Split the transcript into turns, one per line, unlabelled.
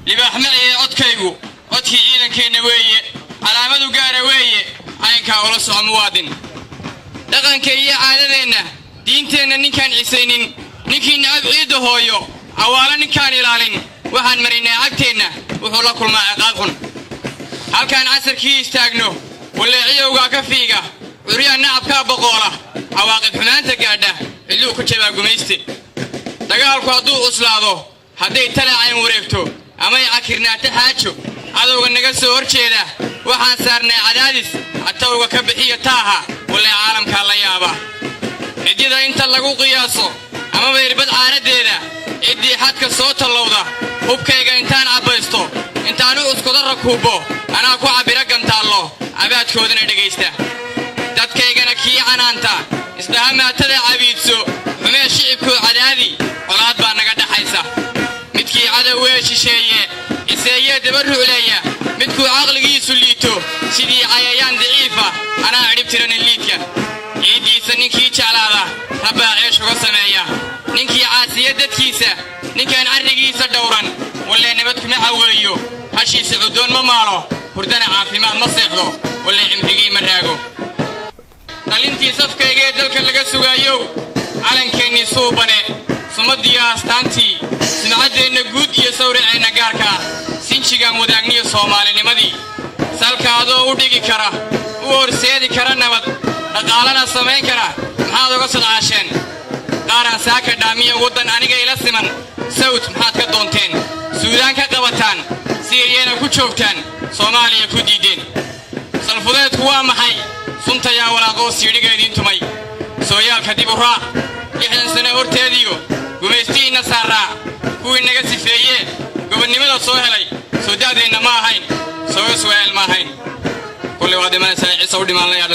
Libaax maciye codkaygu codkii ciidankeenna weeye, calaamadu gaara weeye, caynkaa ula soco muwaadin. Dhaqanka iyo caadadeenna, diinteenna ninkaan cisaynin, ninkii nacab ciidda hooyo, cawaalo ninkaan ilaalin, waxaan marinaa cagteenna, wuxuu la kulmaa ciqaab xun. Halkaan casarkii istaagno, walleeciyowgaa ka fiiga, curyaa nacabkaa boqoola, cawaaqib xumaanta gaadha, cidluu ku jabaa gumayste. Dagaalku hadduu cuslaado, hadday talaacayn wareegto amay cakirnaato xaajo, cadowga naga soo hor jeeda waxaan saarnay cadaadis, catowga ka bixiya taaha, wallee caalamkaa la yaaba. Ciddida inta lagu qiyaaso amaba irbad caaraddeeda, ciddii xadka soo tallowda, hubkayga intaan cabbaysto, intaan u cuskuda rakuubbo, anaa ku cabbira gantaallo, cabaadkoodana dhegaysta. Dadkaygana kii canaanta isdhaha maatada cabiidso, xumee shicibkoo cadaadi, colaad baa naga dhaxaysa. Midkii cadowee shisheeye ciseeyee daba rucleeya, midkuu caqligiisu liito sidii cayayaan daciifa, anaa cidhib tiranin liidka. Ciiddiisa ninkii jeclaada, rabbaa ceesh uga sameeya. Ninkii caasiya dadkiisa, ninkaan carrigiisa dhowran, wallee nabad kuma caweeyo, hashiisa cuddoon ma maalo, hurdana caafimaad ma seexdo, wallee cimrigii ma raago. Dhalintii safkaygee dalka laga sugaayow, calankeennii suubane, sumaddiyo astaantii, sumcaddeenna guud iyo sawraceenna gaarka ah, sinjigaan wadaagniyo soomaalinimadii, salka adoo u dhigi kara, u horseedi kara nabad, dhaqaalana samayn kara, maxaad uga sodcaasheen? Qaaraan saaka dhaamiya waddan aniga ila siman, sawd maxaad ka doonteen? Suudaan ka qabataan, Siiriyana ku joogtaan, Soomaaliya ku diiddeen. Salfudeedku waa maxay? Suntayaa walaaqoo siidhiga idiin tumay. Sooyaalka dib u raac, 60 sano horteediyo gumaystihiinna saarraa, kuwii naga sifeeyee gobonnimada soo helay, soo da'deenna ma ahayn, soo Israa'eel ma ahayn. Kulley waad dhimanaysaa, ciise u dhimaan layaa.